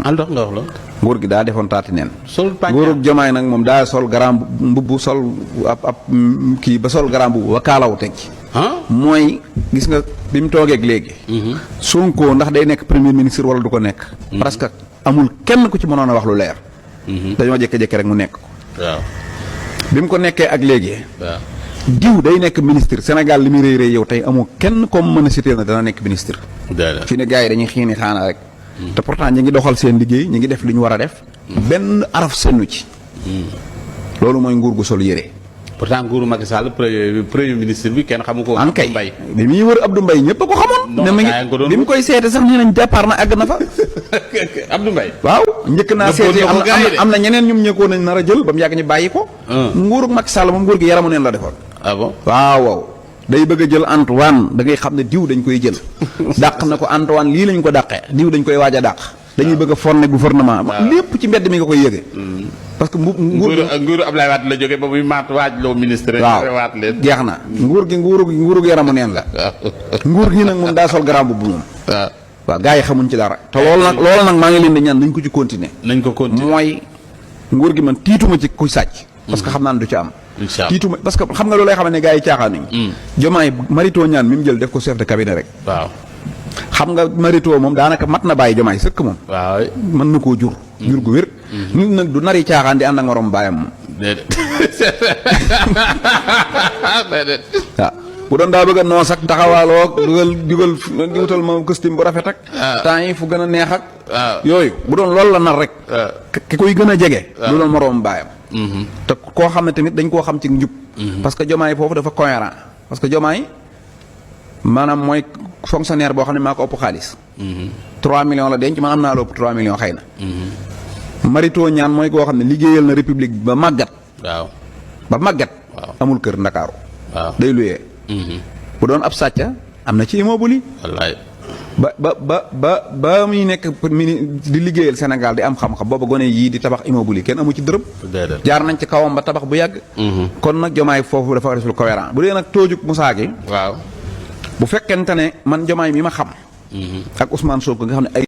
aldox nga wax la. nguur gi daa defoon taati neen. sol pàcc nguurug Jomaay nag moom daa sol garam mbubb sol ab kii ba sol garam mbubb ba kaalawu teg ci. mooy gis nga bi mu toogeeg léegi. Sonko ndax day nekk premier ministre wala du ko nekk. parce que amul kenn ku ci mënoon a wax lu leer. dañoo jékki-jékki rek mu nekk ko. waaw bi mu ko nekkee ak léegi. waaw diw day nekk ministre Sénégal li muy rëy rëy yow tey amoo kenn comme mën a citer na dana nekk ministre. fi ne gars yi dañuy xiini xaana rek. te pourtant ñi ngi doxal seen liggéey ñi ngi def li ñu war a def. benn araf sennu ci. loolu mooy nguur gu sol yére. pourtant nguuru Macky Sall premier ministre bi kenn xamu ko. an kay Abdou Mbaye bi muy wër Abdou Mbaye ñëpp a ko xamoon. non bi mu koy seete sax nee nañ départ na àgg na fa. Abdou Mbaye. waaw njëkk naa seete am na ñeneen ñum ñëkkoon nañ nar a jël ba mu yàgg ñu bàyyi ko. nguuru Macky Sall moom nguur gi yaramu neen la defoon. ah bon waaw day bëgg a jël Antoine da ngay xam ne diw dañ koy jël. dàq na ko Antoine lii lañ ko dàqee diw dañ koy waaj a dàq. dañuy bëgg a former gouvernement. lépp ci mbedd mi nga koy yëge. parce que nguuru Ablaye Wade la jógee ba muy maat waaj loo ministre. waaw waat leen jeex na nguuru yaramu neen la. nguur gi nag moom daa sol garam bu moom. waaw gars yi xamuñ ci dara. te loolu nag maa ngi leen di ñaan nañ ko ci continuer. nañ ko continuer mooy nguur gi man tiituma ci kuy sàcc. parce que xam naa ne du ci am. incha allah tiituma parce que xam nga loolu lay xam ne gars yi caaxaanuñ. Jomaay Marito ñaan mi mu jël def ko chef de cabinet rek. waaw xam nga Marito moom daanaka mat na bàyyi Jomaay sëkk moom. waaw mën na koo jur. jur gu wér. nit nag du nari caaxaan di ànd ak morom bàyyam moom. déedéet. waaw bu doon daa bëgg a noos ak taxawaaloo dugal di wutal ma costume bu rafet ak. temps yi fu gën a neex ak. yooyu bu doon loolu la nar rek. ki koy gën a jege. du doon moroom baayam. te koo xam ne tamit dañ koo xam ci njub. parce que Jomaay foofu dafa cohérent parce que Jomaay maanaam mooy fonctionnaire boo xam ne maa ko ëpp xaalis. 3 millions la denc man am naa lu ëpp 3 millions xëy na. Marito ñaan mooy koo xam ne liggéeyal na république ba màggat. waaw ba màggat. amul kër Ndakaaru. waaw day luyee. bu doon ab sàcca am na ci immeuble yi. wallaay. ba muy nekk di liggéeyal Sénégal di am xam-xam booba gone yii di tabax immeuble yi kenn amu ci dërëm. jaar nañ ci kawam ba tabax bu yàgg. kon nag Jomaay foofu dafa def lu cohérent bu dee nag toojuk Moussa gi. waaw bu fekkente ne man Jomaay mi ma xam. ak Ousmane Sonko nga xam ne ay